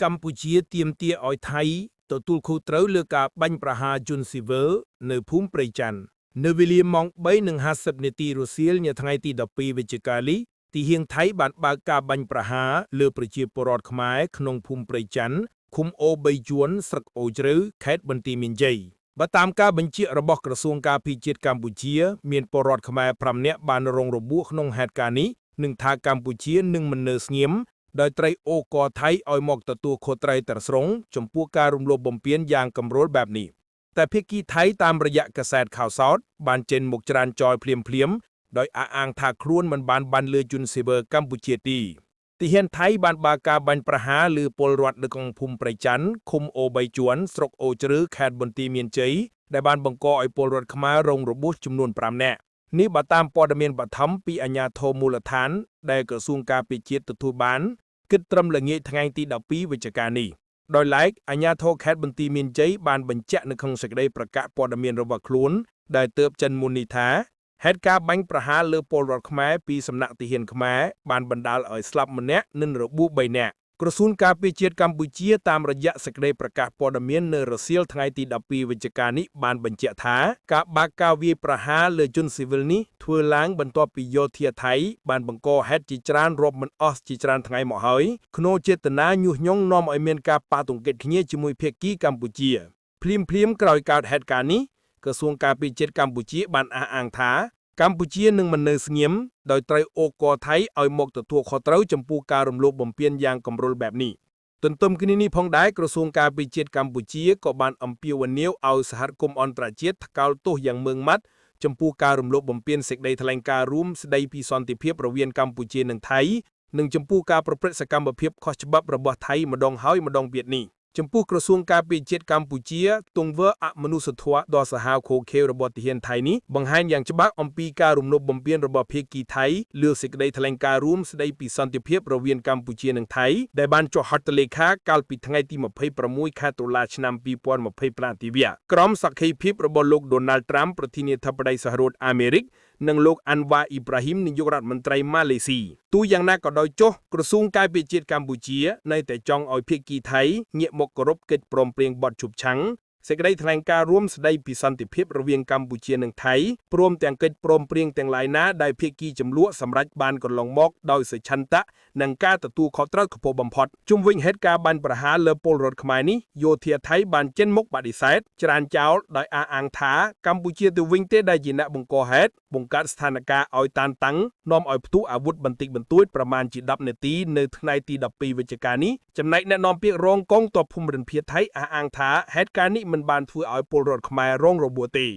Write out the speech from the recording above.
កម្ពុជាទាមទារឲ្យថៃទទួលខុសត្រូវលើការបាញ់ប្រហារជនស៊ីវិលនៅភូមិព្រៃច័ន្ទនៅវេលាម៉ោង3:50នាទីរសៀលនាថ្ងៃទី12វិច្ឆិកានេះទីហ៊ានថៃបានបើកការបាញ់ប្រហារលើប្រជាពលរដ្ឋខ្មែរក្នុងភូមិព្រៃច័ន្ទឃុំអូបីជួនស្រុកអូជ្រៅខេត្តបន្ទាយមានជ័យបើតាមការបញ្ជាក់របស់ក្រសួងការពារជាតិកម្ពុជា មានពលរដ្ឋខ្មែរ5នាក់បានរងរបួសក្នុងហេតុការណ៍នេះនិងថាកម្ពុជានឹងមិននៅស្ងៀម ដោយត្រីអូកថៃឲ្យមកទទួលខុសត្រូវទាំងស្រុងចំពោះការរំលោភបំពានយ៉ាងកម្រោលបែបនេះតែភាគីថៃតាមរយៈកាសែតខោសោតបានចេញមុខច្រានចោលភ្លាមភ្លាមៗដោយអះអាងថាខ្លួនមិនបានបាញ់លើជនស៊ីវិលកម្ពុជាទីទីហ៊ានថៃបានបើកការបាញ់ប្រហារលើពលរដ្ឋនៅក្នុងភូមិព្រៃច័ន្ទឃុំអូបីជួនស្រុកអូជ្រៅខេត្តបន្ទាយមានជ័យដែលបានបង្កឲ្យពលរដ្ឋខ្មែររងរបួសចំនួន5នាក់នេះបើតាមព័ត៌មានបឋមពីអាជ្ញាធរមូលដ្ឋានដែលក្រសួងការពារជាតិទទួលបាន គិតត្រឹមល្ងាចថ្ងៃទី12វិច្ឆិកានេះដោយឡែកអាជ្ញាធរខេត្តបន្ទាយមានជ័យបានបញ្ជាក់នៅក្នុងសេចក្តីប្រកាសព័ត៌មានរបស់ខ្លួនដែលទើបចិនមុននេះថាហេតុការណ៍បាញ់ប្រហារលើពលរដ្ឋខ្មែរពីសំណាក់ទាហានខ្មែរបានបណ្ដាលឲ្យស្លាប់ម្នាក់និងរបួស3នាក់ក្រសួងការពារជាតិកម្ពុជាតាមរយៈសេចក្តីប្រកាសព័ត៌មាននៅរសៀលថ្ងៃទី12វិច្ឆិកានេះបានបញ្ជាក់ថាការបើកការវាយប្រហារលើជនស៊ីវិលនេះធ្វើឡើងបន្ទាប់ពីយោធាថៃបានបង្កហេតុជាច្រើនរាប់មិនអស់ជាច្រើនថ្ងៃមកហើយក្នុងចេតនាញុះញង់នាំឲ្យមានការប៉ះទង្គិចគ្នាជាមួយភាគីកម្ពុជាភ្លាមភ្លាមៗក្រោយកើតហេតុការណ៍នេះក្រសួងការពារជាតិកម្ពុជាបានអះអាងថាកម្ពុជានឹងមិននៅស្ងៀមដោយត្រូវអូកថៃឲ្យមកទទួលខុសត្រូវចំពោះការរំលោភបំពានយ៉ាងកម្រោលបែបនេះទន្ទឹមគ្នានេះផងដែរក្រសួងការពារជាតិកម្ពុជាក៏បានអំពាវនាវឲ្យសហគមន៍អន្តរជាតិថ្កោលទោសយ៉ាងម៉ឺងម៉ាត់ចំពោះការរំលោភបំពានសេចក្តីថ្លែងការណ៍រួមស្តីពីសន្តិភាពរវាងកម្ពុជានិងថៃនិងចំពោះការប្រព្រឹត្តសកម្មភាពខុសច្បាប់របស់ថៃម្ដងហើយម្ដងទៀតនេះចំពោះក្រសួងការពារជាតិកម្ពុជាទង្វើអមនុស្សធម៌ដ៏សាហាវឃោរឃៅរបស់ទាហានថៃនេះបង្ហាញយ៉ាងច្បាស់អំពីការរំលោភបំពានរបស់ភាគីថៃលើសេចក្តីថ្លែងការណ៍រួមស្តីពីសន្តិភាពរវាងកម្ពុជានិងថៃដែលបានចុះហត្ថលេខាកាលពីថ្ងៃទី26ខែតុលាឆ្នាំ2025ទីវៈក្រោមសក្ខីភាពរបស់លោកដូណាល់ត្រាំប្រធានាធិបតីសហរដ្ឋអាមេរិកនិងលោកអាន់វ៉ាអ៊ីប្រាហ៊ីមនាយករដ្ឋមន្ត្រីម៉ាឡេស៊ីទូយ៉ាងណាក៏ដោយចុះក្រសួងការពារជាតិកម្ពុជានៅតែចង់ឲ្យភាគីថៃងាកមកគោរពកិច្ចព្រមព្រៀងបទជប់ឆាំងសេចក្តីថ្លែងការណ៍រួមស្តីពីសន្តិភាពរវាងកម្ពុជានិងថៃព្រមទាំងកិច្ចព្រមព្រៀងទាំងឡាយណាដែលភាគីចំនួនសម្រេចបានកន្លងមកដោយសុឆន្ទៈនិងការទទួលខុសត្រូវខ្ពស់បំផុតជុំវិញហេតុការណ៍បាញ់ប្រហារលើពលរដ្ឋខ្មែរនេះយោធាថៃបានចេញមុខបដិសេធច្រានចោលដោយអះអាងថាកម្ពុជាទៅវិញទេដែលជាអ្នកបង្កហេតុបង្កើតស្ថានភាពឲ្យតានតឹងនាំឲ្យផ្ទុះអាវុធបន្តិចបន្តួចប្រមាណជា10នាទីនៅថ្ងៃទី12វិច្ឆិកានេះចំណែកអ្នកនាំពាក្យរងកងទ័ពភូមិរិនភាគថៃអះអាងថាហេតុការណ៍នេះមិនបានធ្វើឲ្យពលរដ្ឋខ្មែររងរបួសទេ។